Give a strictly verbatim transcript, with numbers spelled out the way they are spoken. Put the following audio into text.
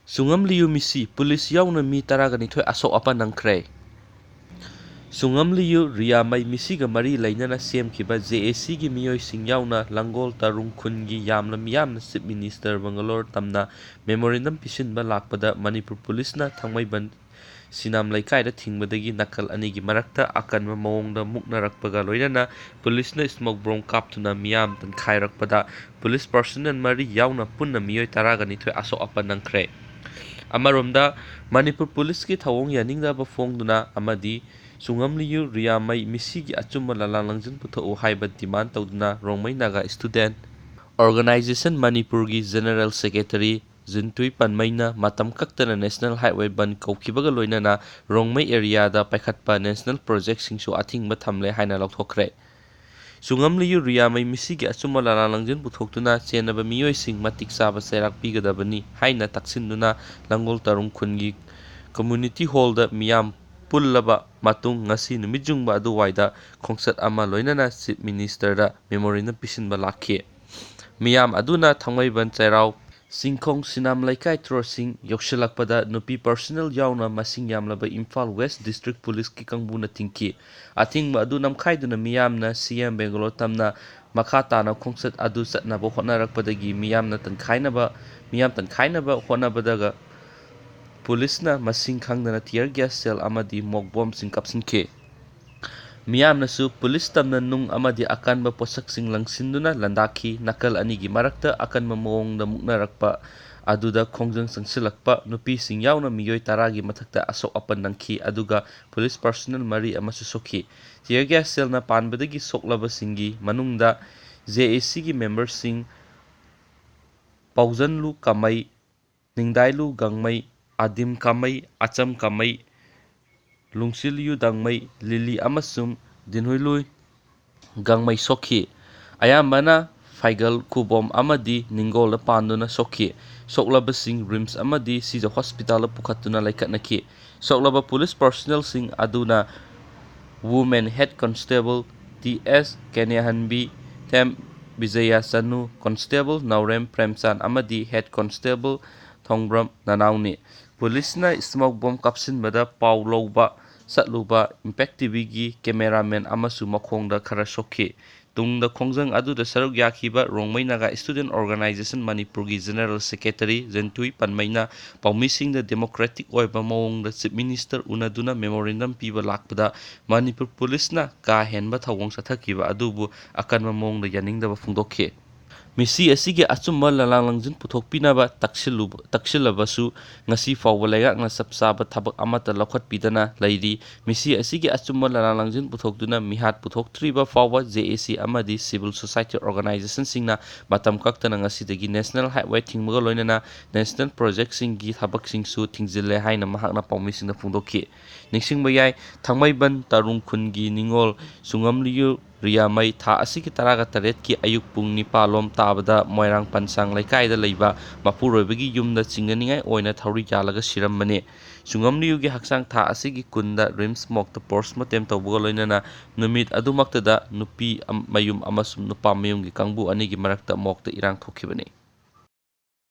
ꯁꯨꯡꯉꯝꯂꯤꯌꯨ ꯃꯤꯁꯤ ꯄꯨꯂꯤꯁ ꯌꯥꯎꯅ ꯃꯤ ꯇꯔꯥꯒ ꯅꯤꯊꯣꯏ ꯑꯁꯣꯛ ꯑꯄꯟ ꯅꯪꯈ꯭ꯔꯦ꯫ ꯁꯨꯡꯉꯝꯂꯤꯌꯨ ꯔꯤꯌꯥꯃꯩ ꯃꯤꯁꯤꯒ ꯃꯔꯤ ꯂꯩꯅꯅ ꯁꯦꯝꯈꯤꯕ ꯖꯦ ꯑꯦ ꯁꯤꯒꯤ ꯃꯤꯑꯣꯏꯁꯤꯡ ꯌꯥꯎꯅ ꯂꯥꯡꯒꯣꯜ ꯇꯔꯨꯡ ꯈꯨꯟꯒꯤ ꯌꯥꯝꯂ ꯃꯤꯌꯥꯝꯅ ꯆꯤꯐ ꯃꯤꯅꯤꯁꯇꯔ ꯕꯦꯡꯒꯂꯣꯔ ꯇꯝꯅ ꯃꯦꯃꯣꯔꯦꯟꯗꯝ ꯄꯤꯁꯤꯟꯕ ꯂꯥꯛꯄꯗ ꯃꯅꯤꯄꯨꯔ ꯄꯨꯂꯤꯁꯅ ꯊꯥꯡꯃꯩꯕꯟ ꯁꯤꯅꯥꯝ ꯂꯩꯀꯥꯏꯗ ꯊꯤꯡꯕꯗꯒꯤ ꯅꯥꯀꯜ ꯑꯅꯤꯒꯤ ꯃꯔꯛꯇ ꯑꯀꯟꯕ ꯃꯑꯣꯡꯗ ꯃꯨꯛꯅꯔꯛꯄꯒ ꯂꯣꯏꯅꯅ ꯄꯨꯂꯤꯁꯅ ꯁ꯭ꯃꯣꯛ ꯕꯣꯝ ꯀꯥꯞꯇꯨꯅ ꯃꯤꯌꯥꯝ ꯇꯟꯈꯥꯏꯔꯛꯄꯗ ꯄꯨꯂꯤꯁ ꯄꯥꯔꯁꯣꯅꯦꯜ ꯃꯔꯤ ꯌꯥꯎꯅ ꯄꯨꯟꯅ ꯃꯤꯑꯣꯏ ꯇꯔꯥꯒ ꯅꯤꯊꯣꯏ ꯑꯁꯣꯛ ꯑꯄꯟ ꯅꯪꯈ꯭ꯔꯦ꯫ ꯑꯃꯔꯣꯝꯗ, ꯃꯅꯤꯄꯨꯔ ꯄꯨꯂꯤꯁꯀꯤ ꯊꯧꯑꯣꯡ ꯌꯥꯅꯤꯡꯗꯕ ꯐꯣꯡꯗꯨꯅ ꯑꯃꯗꯤ ꯁꯨꯡꯉꯝꯂꯤꯌꯨ ꯔꯤꯌꯥꯃꯩ ꯃꯤꯁꯤꯒꯤ ꯑꯆꯨꯝꯕ ꯂꯥꯂꯥ ꯂꯪꯖꯤꯟ ꯄꯨꯊꯣꯛꯎ ꯍꯥꯏꯕ ꯗꯤꯃꯥꯟ ꯇꯧꯗꯨꯅ ꯔꯣꯡꯃꯩ ꯅꯥꯒꯥ ꯁ꯭ꯇꯨꯗꯦꯟꯠ ꯑꯣꯔꯒꯅꯥꯏꯖꯦꯁꯟ ꯃꯅꯤꯄꯨꯔꯒꯤ ꯖꯦꯅꯔꯦꯜ ꯁꯦꯀ꯭ꯔꯦꯇꯔꯤ ꯖꯤꯟꯇꯨꯏ ꯄꯟꯃꯩꯅ ꯃꯇꯝ ꯀꯛꯇꯅ ꯅꯦꯁꯅꯦꯜ ꯍꯥꯏꯋꯦ ꯕꯟ ꯀꯧꯈꯤꯕꯒ ꯂꯣꯏꯅꯅ ꯔꯣꯡꯃꯩ ꯑꯦꯔꯤꯌꯥꯗ ꯄꯥꯏꯈꯠꯄ ꯅꯦꯁꯅꯦꯜ ꯄ꯭ꯔꯣꯖꯦꯛꯁꯤꯡꯁꯨ ꯑꯊꯤꯡꯕ ꯊꯝꯂꯦ ꯍꯥꯏꯅ ꯂꯥꯎꯊꯣꯛꯈ꯭ꯔꯦ꯫ ꯁꯨꯡꯉꯝꯂꯤꯌꯨ ꯔꯤꯌꯥꯃꯩ ꯃꯤꯁꯤꯒꯤ ꯑꯆꯨꯝꯕ ꯂꯥꯂꯥ ꯂꯪꯖꯤꯟ ꯄꯨꯊꯣꯛꯇꯨꯅ ꯆꯦꯟꯅꯕ ꯃꯤꯑꯣꯏꯁꯤꯡ ꯃꯇꯤꯛ ꯆꯥꯕ ꯆꯩꯔꯥꯛ ꯄꯤꯒꯗꯕꯅꯤ ꯍꯥꯏꯅ ꯇꯛꯁꯤꯟꯗꯨꯅ ꯂꯥꯡꯒꯣꯜ ꯇꯔꯨꯡ ꯈꯨꯟꯒꯤ ꯀꯝꯃ꯭ꯌꯨꯅꯤꯇꯤ ꯍꯣꯜꯗ ꯃꯤꯌꯥꯝ ꯄꯨꯜꯂꯕ ꯃꯇꯨꯡ ꯉꯁꯤ ꯅꯨꯃꯤꯠ ꯌꯨꯡꯕ ꯑꯗꯨꯋꯥꯏꯗ ꯈꯣꯡꯆꯠ ꯑꯃ ꯂꯣꯏꯅꯅ ꯆꯤꯐ ꯃꯤꯅꯤꯁꯇꯔꯗ ꯃꯦꯃꯣꯔꯦꯟꯗꯝ ꯄꯤꯁꯤꯟꯕ ꯂꯥꯛꯈꯤ꯫ ꯃꯤꯌꯥꯝ ꯑꯗꯨꯅ ꯊꯥꯡꯃꯩꯕꯟ ꯆꯩꯔꯥꯎ ꯆꯤꯡꯈꯣꯡ ꯁꯤꯅꯥꯝ ꯂꯩꯀꯥꯏ ꯇ꯭ꯔꯣꯁꯤꯡ ꯌꯧꯁꯤꯜꯂꯛꯄꯗ ꯅꯨꯄꯤ ꯄꯥꯔꯁꯣꯅꯦꯜ ꯌꯥꯎꯅ ꯃꯁꯤꯡ ꯌꯥꯝꯂꯕ ꯏꯝꯐꯥꯜ ꯋꯦꯁ ꯗꯤꯁꯇ꯭ꯔꯤꯛ ꯄꯨꯂꯤꯁꯀꯤ ꯀꯥꯡꯕꯨꯅ ꯊꯤꯡꯈꯤ꯫ ꯑꯊꯤꯡꯕ ꯑꯗꯨ ꯅꯝꯈꯥꯏꯗꯨꯅ ꯃꯤꯌꯥꯝꯅ ꯁꯤ ꯑꯦꯝ ꯕꯦꯡꯒꯂꯣꯔ ꯇꯝꯅ ꯃꯈꯥ ꯇꯥꯅ ꯈꯣꯡꯆꯠ ꯑꯗꯨ ꯆꯠꯅꯕ ꯍꯣꯠꯅꯔꯛꯄꯗꯒꯤ ꯃꯤꯌꯥꯝꯅ ꯇꯟꯈꯥꯏꯅꯕ, ꯃꯤꯌꯥꯝ ꯇꯟꯈꯥꯏꯅꯕ ꯍꯣꯠꯅꯕꯗꯒ ꯄꯨꯂꯤꯁꯅ ꯃꯁꯤꯡ ꯈꯪꯗꯅ tear gas shell ꯑꯃꯗꯤ ꯃꯣꯛ ꯕꯣꯝꯁꯤꯡ ꯀꯥꯞꯁꯤꯟꯈꯤ꯫ ꯃꯤꯌꯥꯝꯅꯁꯨ ꯄꯨꯂꯤꯁ ꯇꯝꯅ ꯅꯨꯡ ꯑꯃꯗꯤ ꯑꯀꯟꯕ ꯄꯣꯠꯁꯛꯁꯤꯡ ꯂꯪꯁꯤꯟꯗꯨꯅ ꯂꯥꯟꯗꯥꯈꯤ꯫ ꯅꯥꯀꯜ ꯑꯅꯤꯒꯤ ꯃꯔꯛꯇ ꯑꯀꯟꯕ ꯃꯑꯣꯡꯗ ꯃꯨꯛꯅꯔꯛꯄ ꯑꯗꯨꯗ ꯈꯣꯡꯖꯪ ꯆꯪꯁꯤꯜꯂꯛꯄ ꯅꯨꯄꯤꯁꯤꯡ ꯌꯥꯎꯅ ꯃꯤꯑꯣꯏ ꯇꯔꯥꯒꯤ ꯃꯊꯛꯇ ꯑꯁꯣꯛ ꯑꯄꯟ ꯅꯪꯈꯤ, ꯑꯗꯨꯒ ꯄꯨꯂꯤꯁ ꯄꯥꯔꯁꯣꯅꯦꯜ ꯃꯔꯤ ꯑꯃꯁꯨ ꯁꯣꯛꯈꯤ꯫ Tear gas shellꯅ ꯄꯥꯟꯕꯗꯒꯤ ꯁꯣꯛꯂꯕꯁꯤꯡꯒꯤ ꯃꯅꯨꯡꯗ ꯖꯦ ꯑꯦ ꯁꯤꯒꯤ ꯃꯦꯝꯕꯔꯁꯤꯡ ꯄꯥꯎꯖꯟꯂꯨ ꯀꯃꯩ, ꯅꯤꯡꯗꯥꯏꯂꯨ ꯒꯥꯡꯃꯩ, ꯑꯗꯤꯝ ꯀꯥꯃꯩ, ꯑꯆꯝ ꯀꯥꯃꯩ, ꯂꯨꯡꯁꯤꯜꯌꯨ ꯗꯥꯡꯃꯩ, ꯂꯤꯂꯤ ꯑꯃꯁꯨꯡ ꯗꯤꯟꯍꯨꯏꯂꯨꯏ ꯒꯥꯡꯃꯩ ꯁꯣꯛꯈꯤ꯫ ꯑꯌꯥꯝꯕꯅ ꯐꯥꯏꯒꯜ, ꯈꯨꯕꯣꯝ ꯑꯃꯗꯤ ꯅꯤꯡꯒꯣꯜꯗ ꯄꯥꯟꯗꯨꯅ ꯁꯣꯛꯈꯤ꯫ ꯁꯣꯛꯂꯕꯁꯤꯡ ꯔꯤꯝꯁ ꯑꯃꯗꯤ ꯁꯤꯖ ꯍꯣꯁꯄꯤꯇꯥꯜꯗ ꯄꯨꯈꯠꯇꯨꯅ ꯂꯩꯈꯠꯅꯈꯤ꯫ ꯁꯣꯛꯂꯕ ꯄꯨꯂꯤꯁ ꯄꯥꯔꯁꯣꯅꯦꯜꯁꯤꯡ ꯑꯗꯨꯅ Women Head Constable ꯇꯤ ꯑꯦꯁ ꯀꯦꯅꯦꯍꯟꯕꯤ, ꯊꯦꯝ ꯕꯤꯖꯌ ꯆꯅꯨ, Constable ꯅꯥꯎꯔꯦꯝ ꯄ꯭ꯔꯦꯝꯆꯥꯟ ꯑꯃꯗꯤ Head Constable ꯊꯣꯡꯕ꯭ꯔꯝ ꯅꯅꯥꯎꯅꯤ꯫ ꯄꯨꯂꯤꯁꯅ smoke bomb ꯀꯥꯞꯁꯤꯟꯕꯗ ꯄꯥꯎ ꯂꯧꯕ ꯆꯠꯂꯨꯕ Impact ꯇꯤꯚꯤꯒꯤ cameraman ꯑꯃꯁꯨ ꯃꯈꯣꯡꯗ ꯈꯔ ꯁꯣꯛꯈꯤ꯫ ꯇꯨꯡꯗ ꯈꯣꯡꯖꯪ ꯑꯗꯨꯗ ꯁꯔꯨꯛ ꯌꯥꯈꯤꯕ ꯔꯣꯡꯃꯩ ꯅꯥꯒꯥ Student Organisation ꯃꯅꯤꯄꯨꯔꯒꯤ General Secretary ꯖꯦꯟꯇꯨꯏ ꯄꯟꯃꯩꯅ ꯄꯥꯎꯃꯤꯁꯤꯡꯗ democratic ꯑꯣꯏꯕ ꯃꯑꯣꯡꯗ Chief Minister ꯎꯅꯗꯨꯅ memorandum ꯄꯤꯕ ꯂꯥꯛꯄꯗ ꯃꯅꯤꯄꯨꯔ ꯄꯨꯂꯤꯁꯅ ꯀꯥ ꯍꯦꯟꯕ ꯊꯧꯑꯣꯡ ꯆꯠꯊꯈꯤꯕ ꯑꯗꯨꯕꯨ ꯑꯀꯟꯕ ꯃꯑꯣꯡꯗ ꯌꯥꯅꯤꯡꯗꯕ ꯐꯣꯡꯗꯣꯛꯈꯤ꯫ ꯃꯤꯁꯤ ꯑꯁꯤꯒꯤ ꯑꯆꯨꯝꯕ ꯂꯂꯥꯡ ꯂꯪꯖꯤꯟ ꯄꯨꯊꯣꯛꯄꯤꯅꯕ ꯇꯛꯁꯤꯜꯂꯨꯕ-, ꯇꯛꯁꯤꯜꯂꯕꯁꯨ ꯉꯁꯤ ꯐꯥꯎꯕ ꯂꯩꯉꯥꯛꯅ ꯆꯞ ꯆꯥꯕ ꯊꯕꯛ ꯑꯃꯠꯇ ꯂꯧꯈꯠꯄꯤꯗꯅ ꯂꯩꯔꯤ꯫ ꯃꯤꯁꯤ ꯑꯁꯤꯒꯤ ꯑꯆꯨꯝꯕ ꯂꯂꯥꯡ ꯂꯪꯖꯤꯟ ꯄꯨꯊꯣꯛꯇꯨꯅ ꯃꯤꯍꯥꯠ ꯄꯨꯊꯣꯛꯇ꯭ꯔꯤꯕ ꯐꯥꯎꯕ J A C ꯑꯃꯗꯤ civil society organizationꯁꯤꯡꯅ ꯃꯇꯝ ꯀꯛꯇꯅ ꯉꯁꯤꯗꯒꯤ National Highway ꯊꯤꯡꯕꯒ ꯂꯣꯏꯅꯅ national projectꯁꯤꯡꯒꯤ ꯊꯕꯛꯁꯤꯡꯁꯨ ꯊꯤꯡꯖꯤꯜꯂꯦ ꯍꯥꯏꯅ ꯃꯍꯥꯛꯅ ꯄꯥꯎꯃꯤꯁꯤꯡꯗ ꯐꯣꯡꯗꯣꯛꯈꯤ꯫ ꯅꯤꯡꯁꯤꯡꯕ ꯌꯥꯏ, ꯊꯥꯡꯃꯩꯕꯟ ꯇꯔꯨꯡ ꯈꯨꯟꯒꯤ ꯅꯤꯉꯣꯜ ꯁꯨꯡꯉꯝꯂꯤꯌꯨ ꯔꯤꯌꯥꯃꯩ ꯊꯥ ꯑꯁꯤꯒꯤ ꯇꯔꯥꯒ ꯇꯔꯦꯠꯀꯤ ꯑꯌꯨꯛ ꯄꯨꯡ ꯅꯤꯄꯥꯜ ꯂꯣꯝ ꯇꯥꯕꯗ ꯃꯣꯏꯔꯥꯡ ꯄꯟꯁꯥꯡ ꯂꯩꯀꯥꯏꯗ ꯂꯩꯕ ꯃꯄꯨꯔꯣꯏꯕꯒꯤ ꯌꯨꯝꯗ ꯆꯤꯡꯅꯅꯤꯡꯉꯥꯏ ꯑꯣꯏꯅ ꯊꯧꯔꯤ ꯌꯥꯜꯂꯒ ꯁꯤꯔꯝꯕꯅꯤ꯫ ꯁꯨꯡꯉꯝꯂꯤꯌꯨꯒꯤ ꯍꯛꯆꯥꯡ ꯊꯥ ꯑꯁꯤꯒꯤ ꯀꯨꯟꯗ RIMS morgueꯇ postmortem ꯇꯧꯕꯒ ꯂꯣꯏꯅꯅ ꯅꯨꯃꯤꯠ ꯑꯗꯨꯃꯛꯇꯗ ꯅꯨꯄꯤ ꯑꯝ-, ꯃꯌꯨꯝ ꯑꯃꯁꯨꯡ ꯅꯨꯄꯥ ꯃꯌꯨꯝꯒꯤ ꯀꯥꯡꯕꯨ ꯑꯅꯤꯒꯤ ꯃꯔꯛꯇ morgueꯇ ꯏꯔꯥꯡ ꯊꯣꯛꯈꯤꯕꯅꯤ꯫